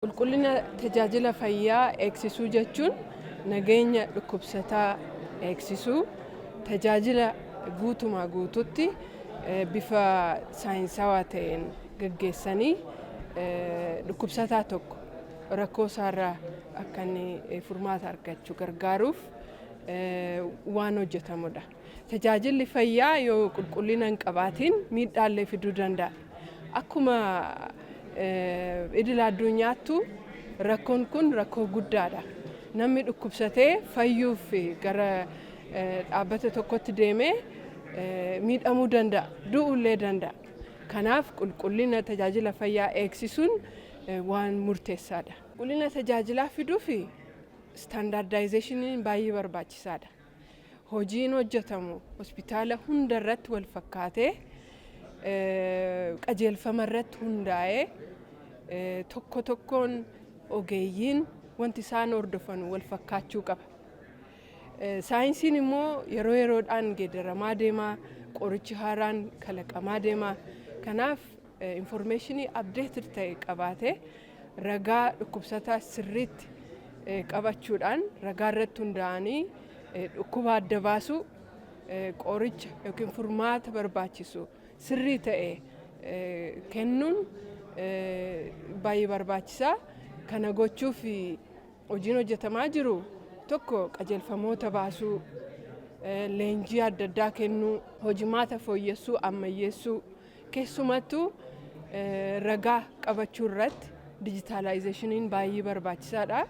Qulqullina tajaajila fayyaa eegsisuu jechuun nageenya dhukkubsataa eegsisuu, tajaajila guutumaa guututti bifa saayinsawaa ta'een gaggeessanii dhukkubsataa tokko rakkoo isaarraa akka inni furmaata argachuu gargaaruuf waan hojjetamudha. Tajaajilli fayyaa yoo qulqullina hin qabaatiin miidhaallee fiduu danda'a. Akkuma idil addunyaattu rakkoon kun rakkoo guddaadha. Namni dhukkubsatee fayyuuf gara dhaabbata tokkotti deemee miidhamuu danda'a, du'uullee danda'a. Kanaaf qulqullina tajaajila fayyaa eegsisuun waan murteessaadha. Qulqullina tajaajilaa fiduuf standardizationiin baay'ee barbaachisaadha. Hojiin hojjetamu hospitaala hunda irratti wal fakkaatee, qajeelfama irratti hundaa'ee, tokko tokkoon ogeeyyiin wanti isaan hordofan wal fakkaachuu qaba. Saayinsiin immoo yeroo yeroodhaan geeddaramaa deema, qorichi haaraan kalaqamaa deema. Kanaaf informationii updated ta'e qabaatee, ragaa dhukkubsataa sirriitti qabachuudhaan, ragaa irratti hundaa'anii dhukkuba adda baasuu, qoricha yookiin furmaata barbaachisu sirrii ta'e kennuun baay'ee barbaachisaa. Kana gochuuf hojiin hojjetamaa jiru tokko qajeelfamoota baasuu, leenjii adda addaa kennuu, hojimaata fooyyessuu, ammayyeessuu, keessumattuu ragaa qabachuu irratti digitalizationiin baay'ee barbaachisaadha.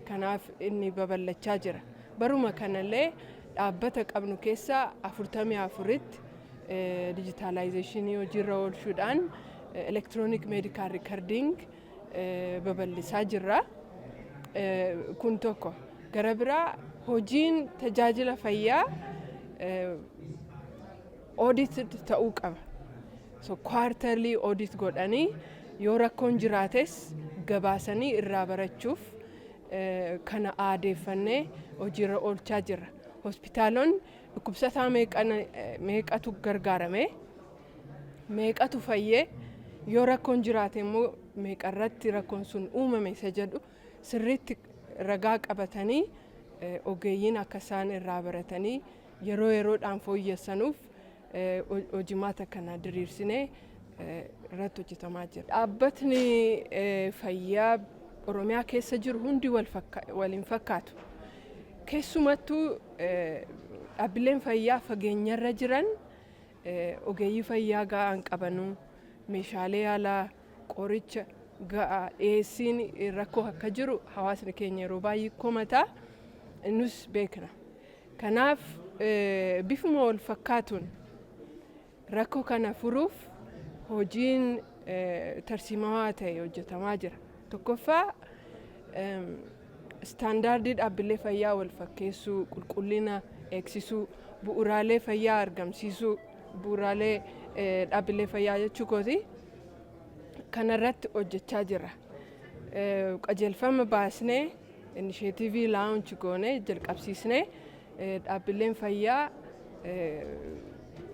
Kanaaf inni babal'achaa jira. Baruma kanallee dhaabbata qabnu keessaa 44tti digitalizationii hojiirra oolchuudhaan electronic medical recording babal'isaa jirra. Kun tokko. Gara biraa, hojiin tajaajila fayyaa audit ta'uu qaba. So quarterly audit godhanii, yoo rakkoon jiraates gabaasanii irraa barachuuf kana aadeeffannee hojiirra oolchaa jirra. Hospitaalonni dhukkubsataa meeqatu gargaarame, meeqatu fayyee, yoo rakkoon jiraate immoo meeqarratti rakkoon sun uumame isa jedhu sirriitti ragaa qabatanii, ogeeyyiin akka isaan irraa baratanii yeroo yeroodhaan fooyyessanuuf hojimaata kana diriirsinee irratti hojjetamaa jira. Dhaabbatni fayyaa Oromiyaa keessa jiru hundi wal hin fakkaatu. Keessumattuu dhaabbileen fayyaa fageenyarra jiran ogeeyyii fayyaa ga'aa hin qabanuu, meeshaalee yaalaa, qoricha ga'aa dhiyeessiin rakkoo akka jiru hawaasni keenya yeroo baay'ee komataa, nus beekna. Kanaaf bifuma wal fakkaatuun rakkoo kana furuuf hojiin tarsiimawaa ta'e hojjetamaa jira. Tokkoffaa, istaandaardii dhaabbilee fayyaa wal fakkeessuu, qulqullina eegsisuu, bu'uuraalee fayyaa argamsiisuu, bu'uuraalee dhaabbilee fayyaa jechuu kooti. Kanarratti hojjechaa jirra. Qajeelfama baasnee, initiative launch goonee jalqabsiisnee, dhaabbileen fayyaa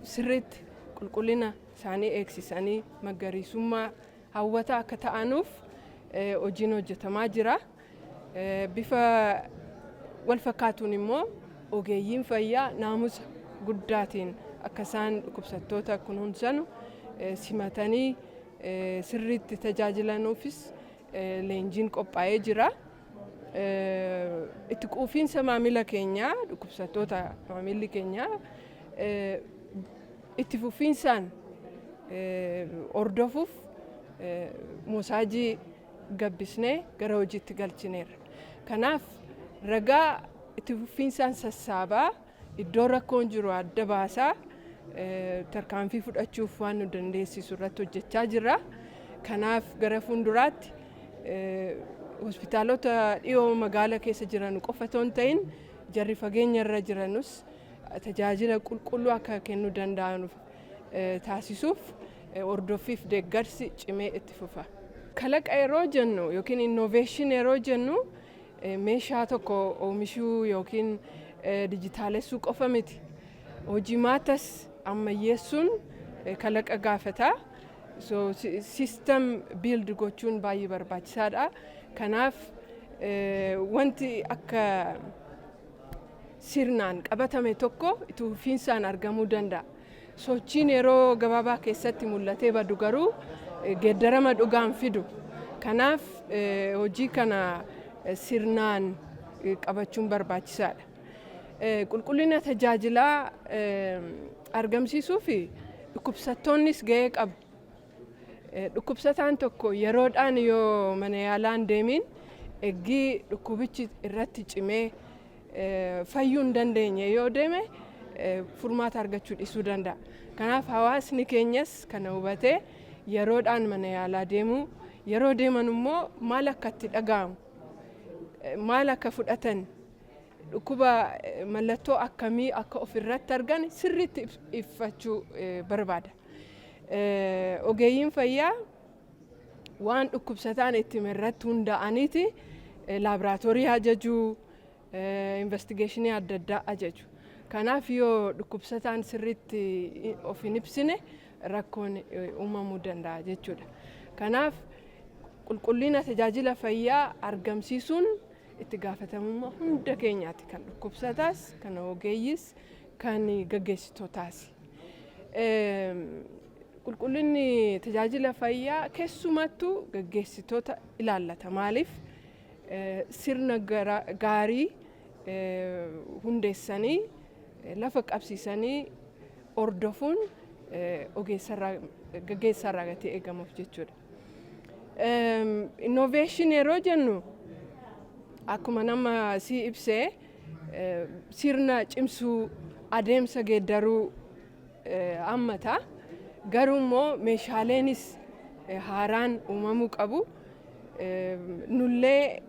sirriitti qulqullina isaanii eegsisanii magariisummaa hawwataa akka ta'anuuf hojiin hojjetamaa jira. Bifa wal fakkaatuun immoo ogeeyyiin fayyaa naamusa guddaatiin akka isaan dhukkubsattoota kunuunsanu, simatanii sirriitti tajaajilanuufis leenjiin qophaa'ee jira. Itti quufiinsa maamila keenyaa, dhukkubsattoota maamilli keenyaa itti fufiinsaan hordofuuf moosaajii gabbisnee gara hojiitti galchineerra. Kanaaf ragaa itti fufiinsaan sassaabaa, iddoo rakkoon jiru adda baasaa tarkaanfii fudhachuuf waan nu dandeessisu irratti hojjechaa jirra. Kanaaf gara fuulduraatti hospitaalota dhiyoo magaala keessa jiran qofa otoo hin ta'in, jarri fageenya irra jiranus tajaajila qulqulluu akka kennuu danda'anuuf taasisuuf hordoffiif deeggarsi cimee itti fufa. Kalaqa yeroo jennu yookiin innovation yeroo jennu, meeshaa tokko oomishuu yookiin dijitaalessuu qofa miti. Hojii maatas ammayyeessuun kalaqa gaafata. So system build gochuun baay'ee barbaachisaadha. Kanaaf wanti akka sirnaan qabatame tokko itti fufiinsaan argamuu danda'a. Sochiin yeroo gabaabaa keessatti mul'atee badu garuu geeddarama dhugaan fidu. Kanaaf hojii kana sirnaan qabachuun barbaachisaadha. Qulqullina tajaajilaa argamsiisuu fi dhukkubsattoonnis gahee qabu. Dhukkubsataan tokko yeroodhaan yoo mana yaalaa hin deemin, eggii dhukkubichi irratti cimee fayyuu hin dandeenye yoo deeme, furmaata argachuu dhiisuu danda'a. Kanaaf hawaasni keenyas kana hubatee yeroodhaan mana yaalaa deemuu, yeroo deeman immoo maal akka itti dhaga'amu, maal akka fudhatan, dhukkuba mallattoo akkamii akka ofirratti argan sirriitti ibsachuu barbaada. Ogeeyyiin fayyaa waan dhukkubsataan itti irratti hundaa'aniiti laaboraatoorii ajajuu, investigation adda addaa ajaju. Kanaaf yoo dhukkubsataan sirriitti of hin ibsine, rakkoon uumamuu danda'a jechuudha. Kanaaf qulqullina tajaajila fayyaa argamsiisuun itti gaafatamummaa hunda keenyaati, kan dhukkubsataas, kan ogeeyyiis, kan gaggeessitootaas. Qulqullinni tajaajila fayyaa keessumattuu gaggeessitoota ilaallata. Maaliif? Sirna gaarii hundeessanii lafa qabsiisanii hordofuun ogeessarraa, gaggeessarraa gatii eegamuuf jechuudha. Innovation yeroo jennu, akkuma nama si ibsee, sirna cimsuu, adeemsa geeddaruu hammata. Garuu immoo meeshaaleenis haaraan uumamuu qabu. Nullee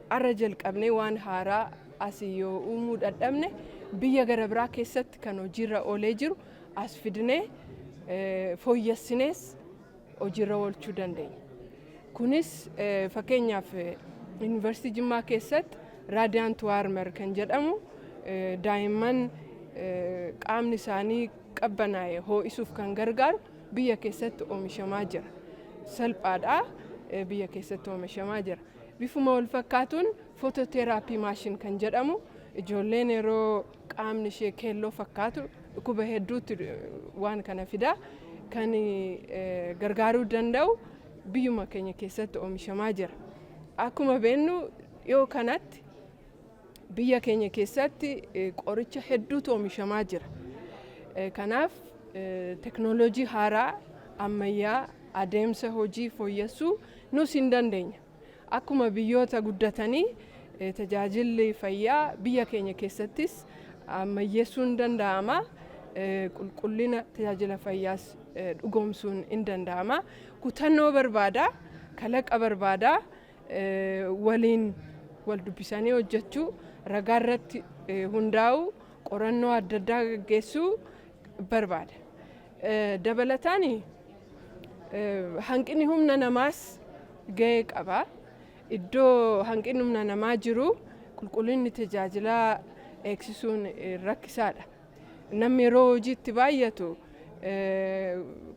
arra jalqabnee waan haaraa asii yoo uumuu dadhabne, biyya gara biraa keessatti kan hojiirra oolee jiru as fidnee fooyyessinees hojiirra oolchuu dandeenya. Kunis fakkeenyaaf Yuunivarsiitii Jimmaa keessatti radiant warmer kan jedhamu, daa'imman qaamni isaanii qabbanaa'e ho'isuuf kan gargaaru biyya keessatti oomishamaa jira. Salphaadha, biyya keessatti oomishamaa jira. Bifuma wal fakkaatuun phototherapy machine kan jedhamu, ijoolleen yeroo qaamni ishee keelloo fakkaatu dhukkuba hedduutti waan kana fida, kan gargaaruu danda'u biyyuma keenya keessatti oomishamaa jira. Akkuma beennu, dhiyoo kanatti biyya keenya keessatti qoricha hedduutu oomishamaa jira. Kanaaf teknooloojii haaraa ammayyaa adeemsa hojii fooyyessuu nus hin dandeenya. Akkuma biyyoota guddatanii tajaajilli fayyaa biyya keenya keessattis ammayyeessuun danda'ama. Qulqullina tajaajila fayyaas dhugoomsuun hin danda'ama. Kutannoo barbaada, kalaqa barbaada, waliin wal dubbisanii hojjechuu, ragaa irratti hundaa'uu, qorannoo adda addaa gaggeessuu barbaada. Dabalataan hanqinni humna namaas gahee qaba. Iddoo hanqinni humna namaa jiru qulqullinni tajaajilaa eegsisuun rakkisaadha. Namni yeroo hojiitti baay'atu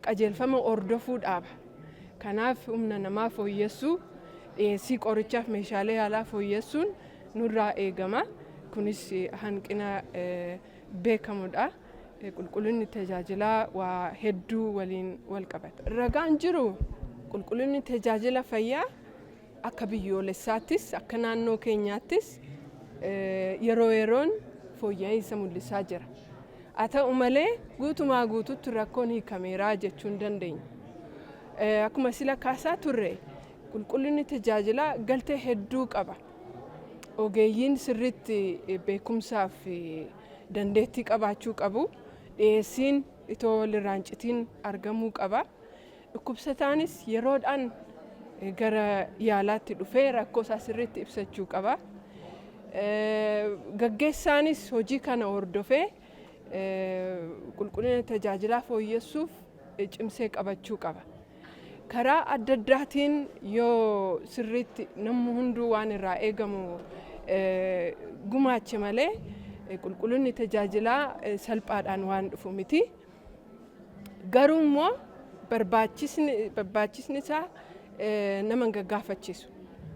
qajeelfama hordofuu dhaaba. Kanaaf humna namaa fooyyessuu, dhiyeessii qorichaaf meeshaalee yaalaa fooyyessuun nurraa eegama. Kunis hanqina beekamudha. Qulqullinni tajaajilaa waa hedduu waliin wal qabata. Ragaan jiru qulqullinni tajaajila fayyaa akka biyyoolessaattis akka naannoo keenyaattis yeroo yeroon fooyya'insa mul'isaa jira. Haa ta'u malee guutumaa guututti rakkoon hiikameeraa jechuu hin dandeenyu. Akkuma sila kaasaa turre, qulqullinni tajaajilaa galtee hedduu qaba. Ogeeyyiin sirriitti beekumsaa fi dandeettii qabaachuu qabu. Dhiyeessiin itoo walirraa hin citiin argamuu qaba. Dhukkubsataanis yeroodhaan gara yaalaatti dhufee rakkoo isaa sirriitti ibsachuu qaba. Gaggeessaanis hojii kana hordofee qulqullina tajaajilaa fooyyessuuf cimsee qabachuu qaba. Karaa adda addaatiin yoo sirriitti namni hunduu waan irraa eegamu gumaache malee, qulqullinni tajaajilaa salphaadhaan waan dhufu miti. Garuu immoo Barbaachisni isaa nama hin gaggaafachiisu.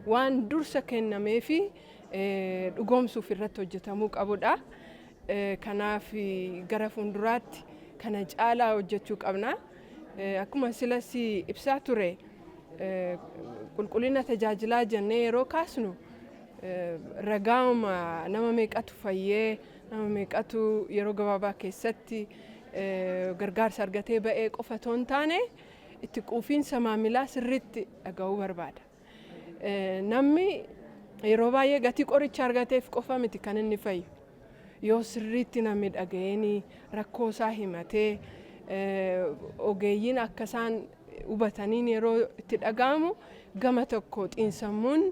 Waan dursa kennamee fi dhugoomsuuf irratti hojjetamuu qabudha. Kanaaf gara fuulduraatti kana caalaa hojjechuu qabna. Akkuma silas ibsaa ture, qulqullina tajaajilaa jennee yeroo kaasnu ragaama nama meeqatu fayyee, nama meeqatu yeroo gabaabaa keessatti gargaarsa argatee ba'ee qofa otoo hin taane, itti quufiinsa maamilaa sirriitti dhaga'uu barbaada. Namni yeroo baay'ee gatii qoricha argateef qofa miti kan inni fayyu. Yoo sirriitti namni dhaga'eenii rakkoo isaa himatee, ogeeyyiin akka isaan hubataniin yeroo itti dhaga'amu, gama tokko xiinsammuun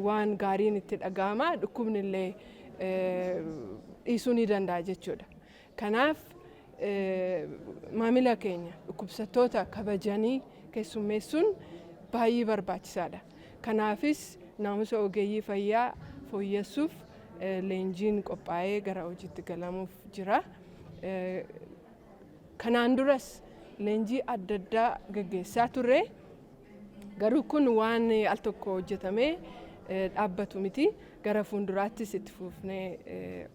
waan gaariin itti dhaga'ama, dhukkubni illee dhiisuu ni danda'a jechuudha. Kanaaf maamila keenya, dhukkubsattoota kabajanii keessummeessuun baay'ee barbaachisaadha. Kanaafis naamusa ogeeyyii fayyaa fooyyessuuf leenjiin qophaa'ee gara hojiitti galamuuf jira. Kanaan duras leenjii adda addaa gaggeessaa turre. Garuu kun waan al tokko hojjetamee dhaabbatu miti. Gara fuulduraattis itti fufnee